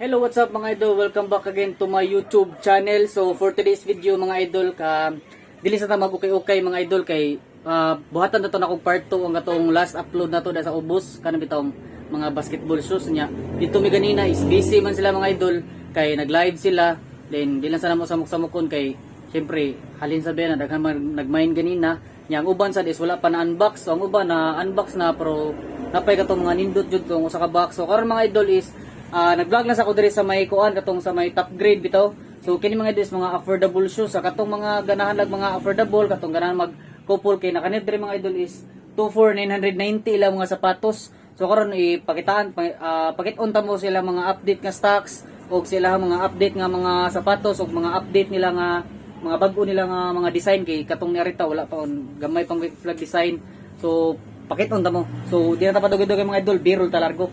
Hello, what's up, mga idol? Welcome back again to my YouTube channel. So for today's video, mga idol, ka dili sa ta mag-ukay-ukay, mga idol, kay buhatan na to na kong part 2 ang katong last upload na to sa ubos kanang bitong mga basketball shoes niya. Dito mi ganina is busy man sila, mga idol, kay nag-live sila. Then di lang sana mo samok-samokon kay syempre halin sa na daghan man nag-mine ganina. Nya ang uban sad is wala pa na unbox. So ang uban na unbox na, pero napay katong mga nindot jud tong usa ka box. So karon, mga idol, is nag-vlog lang sa ko diri sa may kuan, katong sa may Top Grade bitaw. So kini, mga idol, is mga affordable shoes sa katong mga ganahan lag mga affordable, katong ganahan mag couple, kay nakanit diri, mga idol, is 24,990 ilang mga sapatos. So karon ipakitaan pakit-on ta mo sila mga update nga stocks og sila mga update nga mga sapatos og mga update nila nga mga bag-o nila nga mga design, kay katong niarita wala pa on gamay pang flag design. So pakit-on ta mo. So di na ta padugay-dugay, mga idol, birol ta largo.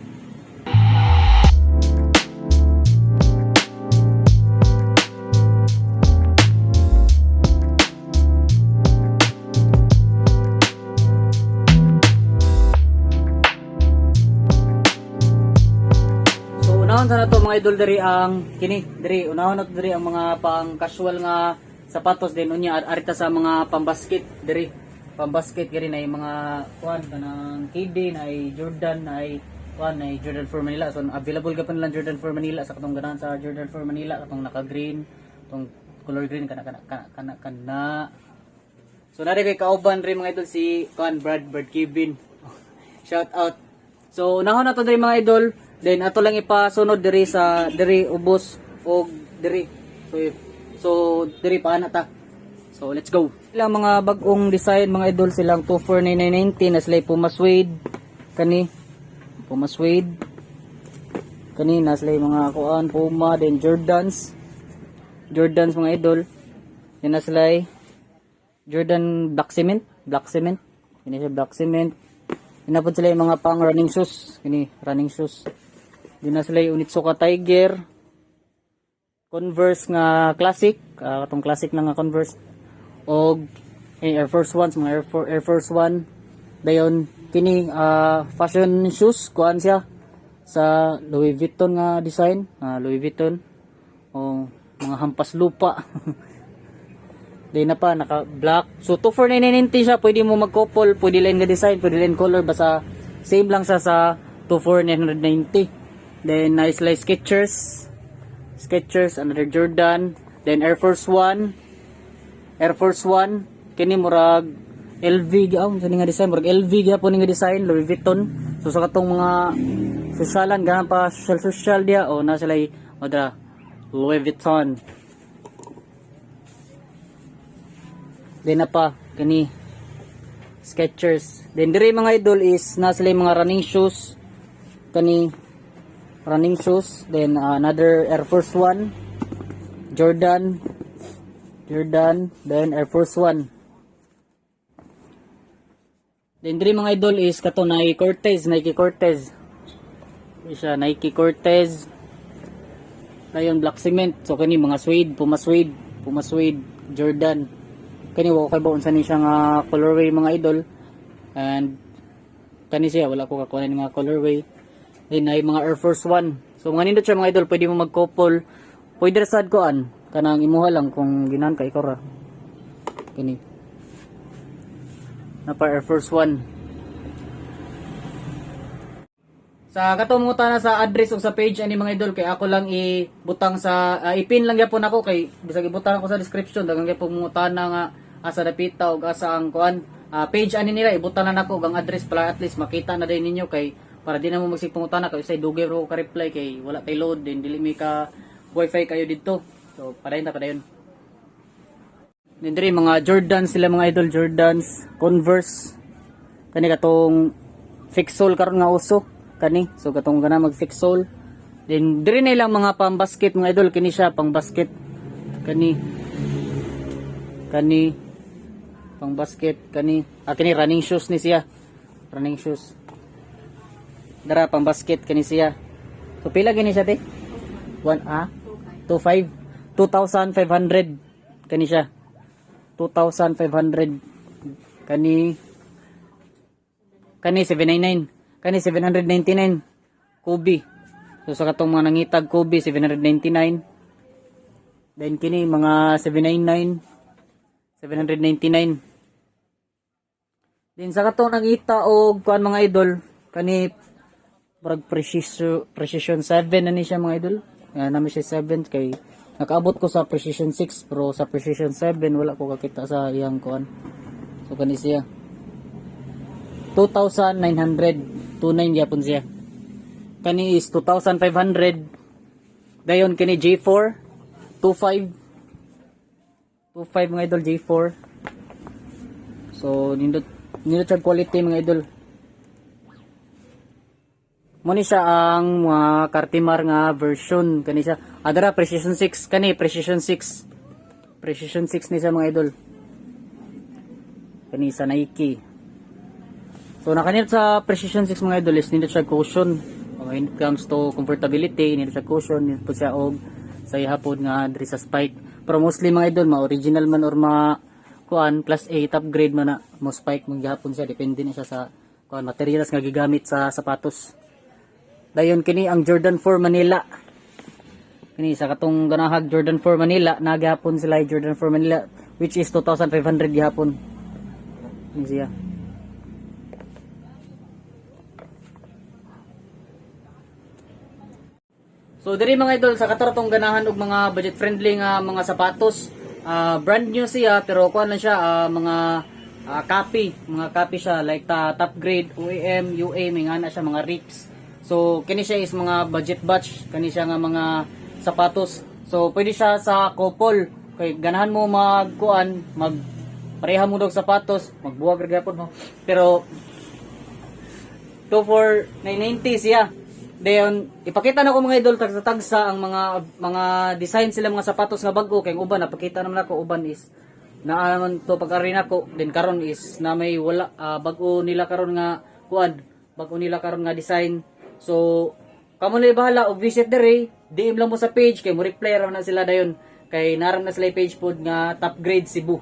So unahon sa nato, mga idol, diri ang kini diri, unahon nato diri ang mga pang casual nga sapatos, din unya arita sa mga pambasket diri. Pambasket kini na mga kuan kanang KD na ay Jordan, na ay kuan, na ay Jordan 4 Manila. So available gapon lang Jordan 4 Manila sa katong ganahan sa Jordan 4 Manila, katong naka green, tong color green, kana kana kana kana kana. So nari kay kauban rin, mga idol, si kuan Brad Brad Kevin. Shout out. So unahon na to diri, mga idol, then ato lang ipasunod diri sa diri ubos og diri. So diri pa na ta. So let's go. Sila mga bagong design, mga idol, silang 24990 na sila Puma suede kani. Puma suede. Kani na sila mga kuan Puma, then Jordans. Jordans, mga idol. Yan na sila Jordan Black Cement, Black Cement. Kini siya Black Cement. Inapod sila yung mga pang running shoes. Kini running shoes. Di na sila yung Onitsuka Tiger. Converse nga classic, katong classic na nga Converse. Og Air Force Ones, mga Air Force One. Dayon kini fashion shoes kuan siya sa Louis Vuitton nga design, Louis Vuitton. O mga hampas lupa. Di na pa, naka black. So, 24990 siya. Pwede mo mag-couple, pwede lang nga design, pwede lang color. Basta same lang siya sa 24990. Then, nice like Skechers. Skechers, another Jordan. Then, Air Force One. Air Force One. Kini murag LV gyud sa nga design. Murag LV gyapon nga design, Louis Vuitton. So, sa katong mga sosyalan, ganan pa social social dia o na sila odra Louis Vuitton. Then na pa kani Skechers. Then diri, mga idol, is na sila yung mga running shoes. Kani running shoes. Then another Air Force One. Jordan. Jordan. Then Air Force One. Then diri, mga idol, is kato Nike Cortez, Nike Cortez. Siya Nike Cortez. Dayon Black Cement. So kani mga suede, Puma suede, Puma suede, Jordan. Kani wa ko kay unsa ni siya nga colorway, mga idol. And kani siya wala ko kakuha nga colorway. Then ay mga Air Force One. So mga nindot siya, mga idol, pwede mo mag-couple. Pwede ra sad kuan kanang imuha lang kung ginahan ka, ikaw ra. Kini. Napa Air Force One. Sa katong na sa address o sa page ani, mga idol, kay ako lang ibutang sa ipin lang gyapon ako, kay bisag ibutang ako sa description, daghang gyapon mangutana nga asa dapita og asa ang kuan page ani nila. Ibutang na nako og ang address para at least makita na din ninyo, kay para di na mo magsig pangutana, kay usay dugay ro ka reply kay wala tay load din, dili mi ka wifi kayo didto. So padayon ta, padayon. Then diri mga Jordans sila, mga idol, Jordans, Converse. Kani katong fix sole karon nga uso kani. So katong gana mag fix sole. Then diri na ilang mga pang basket, mga idol, kini siya pang basket. Kani. Kani pang basket kani. Ah, kini running shoes ni siya. Running shoes. Dara pang basket kani siya. So pila gini siya, te? 1 ah 25 2,500 kani siya. 2,500 kani. Kani 799, kani 799 Kobe. So sa katong mga nangitag Kobe, 799. Then kini mga 799, 799. Then sa katong nangita og kuan, mga idol, kani murag precision 7 na ni siya, mga idol. Nga nami siya 7 kay nakaabot ko sa precision 6, pero sa precision 7 wala ko kakita sa iyang kuan. So kani siya 2,900, 29 gyapon siya. Kani is 2,500. Dayon kini J4, 25, 25, mga idol, J4. So nindot nindot siya quality, mga idol. Mo ni siya ang mga Cartimar nga version kani siya. Adara Precision 6 kani, Precision 6. Precision 6 ni siya, mga idol. Kani sa Nike. So nakanit sa Precision 6, mga idol, is nindot siya cushion. When it comes to comfortability, nindot siya cushion, nindot po siya og sa ihapon nga diri sa spike. Pero mostly, mga idol, ma original man or ma kuan class A top grade man na mo spike man gihapon siya, depende na siya sa kuan materials nga gigamit sa sapatos. Dayon kini ang Jordan 4 Manila. Kini sa katong ganahag Jordan 4 Manila, nagihapon sila yung Jordan 4 Manila which is 2,500 gihapon. Ini siya. So diri, mga idol, sa katong ganahan og mga budget friendly nga mga sapatos, brand new siya pero kuan lang siya, mga copy, mga copy siya like ta top grade, OEM, UA, may nga na siya mga rips. So kini siya is mga budget batch kani siya nga mga sapatos. So pwede siya sa couple kay ganahan mo magkuan, mag pareha mo og sapatos, magbuwag ra gyapon mo. Pero 24990 siya. Dayon ipakita na ko, mga idol, tagsa-tagsa ang mga design sila mga sapatos nga bag-o kay ang uban napakita naman ako, uban is naa naman to pag-ari nako. Then karon is na may wala, bag-o nila karon nga kuan, bag-o nila karon nga design. So kamo na bahala og visit dere, DM lang mo sa page kay mo reply ra na sila dayon kay naram na sila page pod nga Top Grade Cebu.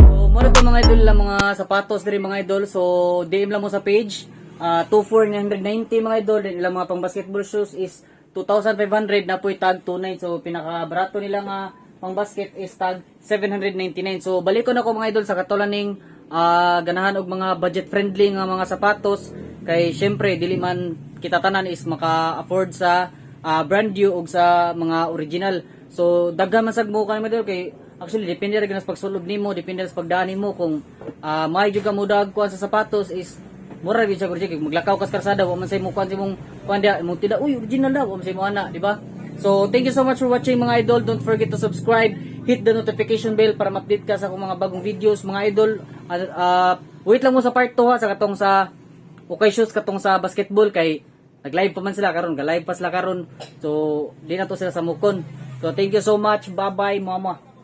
So, muna to, mga idol, lang mga sapatos diri, mga idol. So, DM lang mo sa page. 24,990, mga idol. Then ilang mga pang basketball shoes is 2,500 na po'y tag 29. So, pinaka barato nila nga pang basket is tag 799. So, balik ko na ko, mga idol, sa katulan ning ganahan og mga budget friendly nga mga sapatos kay syempre dili man kita tanan is maka-afford sa brand new og sa mga original. So daghan man sad mo kay mga idol kay actually depende ra gyud sa pagsulob nimo, depende sa pagdaan nimo kung may jud ka mudag kuan sa sapatos is mura gyud siya kay maglakaw ka sa karsada, wa man say mo kuan sa imong kuan diha, imong tida, uy, original daw, wa man say mo ana, di ba? So thank you so much for watching, mga idol. Don't forget to subscribe, hit the notification bell para ma-update ka sa akong mga bagong videos, mga idol. Wait lang mo sa part 2 ha, sa katong sa okay shoes, katong sa basketball kay nag-live pa man sila karon, ga-live pa sila karon. So di na to sila sa mukon. So thank you so much. Bye-bye, mama.